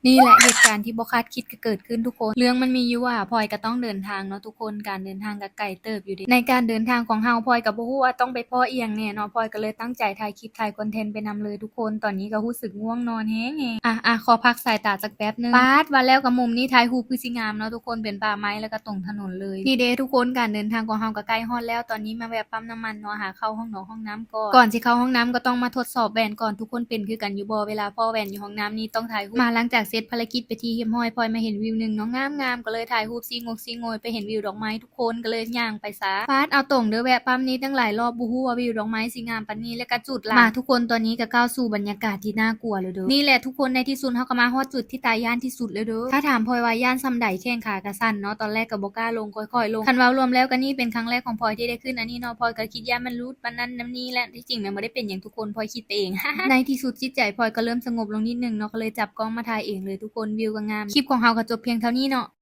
ນີ້ແຫຼະເຫດການທີ່ບໍ່ຄາດຄິດກໍເກີດຂຶ້ນທຸກຄົນ. ເລື່ອງມັນມີຢູ່ວ່າພອຍກໍຕ້ອງເດີນທາງເນາະທຸກຄົນ, ການເດີນທາງກໍໄກເຕີບຢູ່ເດ. ໃນການເດີນທາງຂອງເຮົາ ພອຍກໍບໍ່ຮູ້ວ່າຕ້ອງໄປພໍ້ອີ່ຫຍັງແດ່ເນາະ, ພອຍກໍເລີຍຕັ້ງໃຈຖ່າຍຄລິບ ຖ່າຍຄອນເທັນໄປນຳເລີຍທຸກຄົນ. ຕອນນີ້ກໍຮູ້ສຶກງ່ວງນອນແຮງໆ. ອ່ະໆ ຂໍພັກສາຍຕາຈັກແປັບໜຶ່ງ. ປາດ ວ່າແລ້ວກໍມຸມນີ້ຖ່າຍຮູບຄືຊິງາມເນາະທຸກຄົນ, ເປັນປ່າໄມ້ແລ້ວກໍຕົງຖະໜົນເລີຍ. ນີ້ເດ້ທຸກຄົນ, ການເດີນທາງຂອງເຮົາກໍໃກ້ຮອດແລ້ວ. ຕອນນີ້ມາແວະປ້ຳນ້ຳມັນເນາະ, ຫາເຂົ້າຫ້ອງນອນຫ້ອງນ້ຳ ກ່ອນ. ກ່ອນຊິເຂົ້າຫ້ອງນ້ຳກໍຕ້ອງມາທົດສອບແວ່ນກ່ອນ. ທຸກຄົນເປັນຄືກັນຢູ່ບໍ່? ເວລາພໍ້ແວ່ນຢູ່ຫ້ອງນ້ຳນີ້ຕ້ອງຖ່າຍຮູບ. ມາຫຼັງຈາກເສັດພາລະກິດເປັນທີ່ຮຽບຮ້ອຍ, ພອຍມາເຫັນວິວໜຶ່ງເນາະ ງາມໆ, ກໍເລີຍຖ່າຍຮູບຊີ້ງົກຊີ້ງວຍ. ໄປເຫັນວິວດອກໄມ້ທຸກຄົນ, ກໍເລີຍຍ່າງໄປຊາ. ປາດ ເອົາຕົງເດີ, ແວະປ້ຳນີ້ຕັ້ງຫຼາຍລອບ, ບໍ່ຮູ້ວ່າວິວດອກໄມ້ຊິງາມປານນີ້, ແລ້ວກໍຈຸດລາ. ມາທຸກຄົນ, ຕອນນີ້ກໍກ້າວສູ່ບັນຍາກາດທີ່ໜ້າກົວແລ້ວເດີ. ນີ້ແຫຼະທຸກຄົນ, ໃນທີ່ສຸດເຮົາກໍມາຮອດຈຸດທີ່ຕາຢ້ານທີ່ສຸດແລ້ວເດີ. ຖ້າຖາມພອຍວ່າຢ້ານສ່ຳໃດ, ແຂ້ງຂາກໍສັ່ນເນາະ. ຕອນແລກກໍບໍ່ກ້າລົງ, ຄ່ອຍໆລົງ. ຄັນເວົ້າລວມແລ້ວກໍນີ້ເປັນຄັ້ງແລກຂອງພອຍທີ່ໄດ້ຂຶ້ນອັນນີ້ເນາະ, ພອຍກໍຄິດຢ້ານມັນຫຼຸດ ມັນນັ້ນ ມັນນີ້ແຫຼະ. ທີ່ຈິງມັນບໍ່ໄດ້ເປັນຫຍັງທຸກຄົນ, ພອຍຄິດໄປເອງ. ໃນທີ່ສຸດຈິດໃຈພອຍກໍເລີ່ມສະຫງົບລົງນິດໜຶ່ງເນາະ, ກໍເລີຍຈັບກ້ອງມາຖ່າຍເອງເລີຍທຸກຄົນ. ວິວກໍງາມ, ຄລິບຂອງເຮົາກໍຈົບພຽງເທົ່ານີ້ເນາະ.